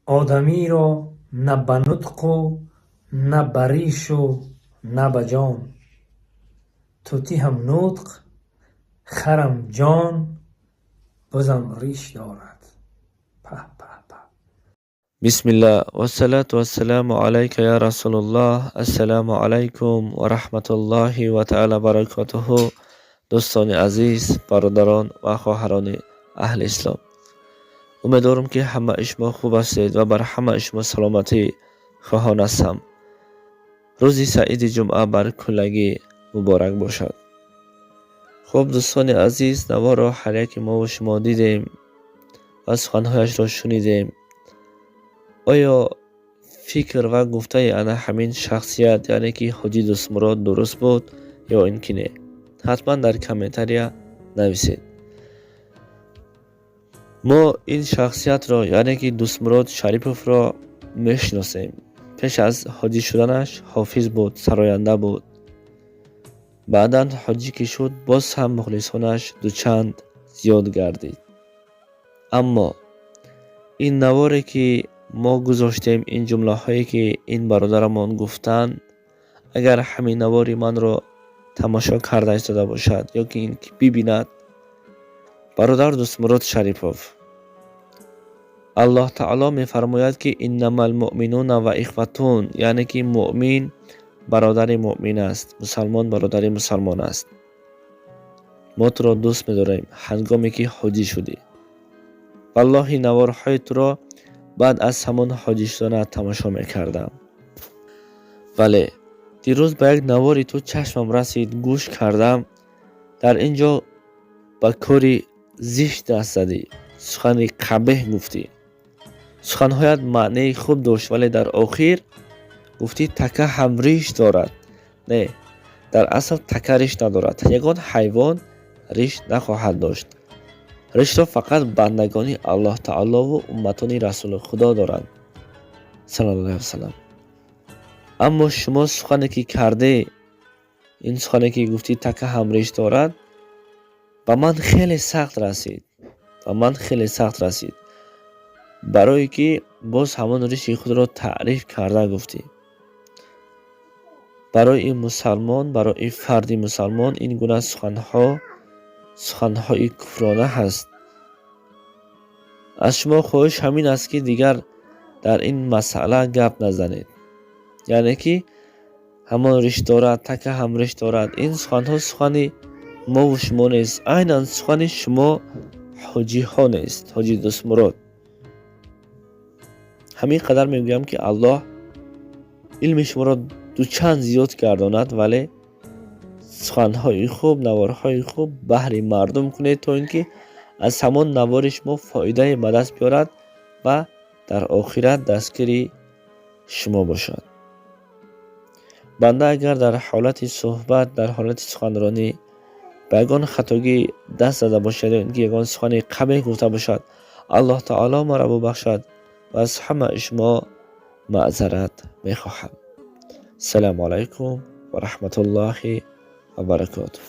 Одамиро на ба нутқу, на ба ришу, на ба ҷон. Тӯтӣ ҳам нутқ, харам ҷон, бузам риш дорад. Паҳ, паҳ, паҳ. Бисмиллаҳ, вассалату вассаламу алайка я Расулуллоҳ. Ассалому алайкум ва раҳматуллоҳи ва таъала баракотуҳу. Дӯстони азиз, бародарон ва хоҳарони аҳли ислом, умедворам, ки ҳамаи шумо хуб ҳастед ва бар ҳамаи шумо саломатӣ хоҳон ҳастам. Рӯзи саиди ҷумъа бар куллагӣ муборак бошад. Хуб, дӯстони азиз, наворро ҳар яке мову шумо дидем ва суханҳояшро шунидем. Оё фикр ва гуфтаи ана ҳамин шахсият, яъне ки ҳоҷӣ Дӯстмурод, дуруст буд ё ин ки не? Ҳатман дар комментария нависед. Мо ин шахсиятро, яъне ки Дӯстмурод Шариповро, мешиносем. Пеш аз ҳоҷӣ шуданаш ҳофиз буд, сароянда буд. Баъдан ҳоҷӣ ки шуд, боз ҳам мухлисонаш дучанд зиёд гардид. Аммо ин наворе, ки мо гузоштем, ин ҷумлаҳое, ки ин бародарамон гуфтанд, агар ҳамин навори манро тамошо карда истода бошад ё ки ин ки бибинад, бародар Дӯстмурод Шарипов, Аллоҳ таоло мефармояд, ки иннамал муъминуна ва ихватун, яъне ки муъмин бародари муъмин аст, мусалмон бародари мусалмон аст. Мо туро дӯст медорем. Ҳангоме ки ҳоҷӣ шудӣ, валлоҳи, наворҳои туро баъд аз ҳамон ҳоҷӣ шуданат тамошо мекардам, вале дирӯз ба як навори ту чашмам расид, гӯш кардам. Дар ин ҷо ба кори зишт даст задӣ, сухани қабеҳ гуфтӣ. Суханҳоят маънии хуб дошт, вале дар охир гуфтӣ, така ҳам риш дорад. Не, дар асл така риш надорад. Ягон ҳайвон риш нахоҳад дошт. Ришро фақат бандагони Аллоҳ таолову умматони Расули Худо доранд, саллаллоҳу алайҳи васалам. Аммо шумо сухане ки карде, ин сухане ки гуфтӣ, така ҳам риш дорад, ба ман хеле сахт расид, ба ман хеле сахт расид, барое ки боз ҳамон риши худро таъриф карда гуфтӣ. Барои мусалмон, барои фарди мусалмон ин гуна суханҳо суханҳои куфрона ҳаст. Аз шумо хоҳиш ҳамин аст, ки дигар дар ин масъала гап назанед, яъне ки ҳамон риш дорад, така ҳам риш дорад. Ин суханҳо сухани мову шумо нест, айнан сухани шумо ҳоҷиҳо нест. Ҳоҷи Дӯстмурод, ҳамин қадар мегӯям, ки Аллоҳ илми шуморо дучанд зиёд гардонад, вале суханҳои хуб, наворҳои хуб баҳри мардум кунед, то ин ки аз ҳамон навори шумо фоидае ба даст биёрад ва дар охират дастгири шумо бошад. Банда агар дар ҳолати суҳбат, дар ҳолати суханронӣ ба ягон хатогӣ даст зада бошад ё ин ки ягон сухани қабеҳ гуфта бошад, Аллоҳ таоло маро бубахшад ва аз ҳамаи шумо маъзарат мехоҳам. Ассалому алайкум ва раҳматуллоҳи ва баракотуҳ.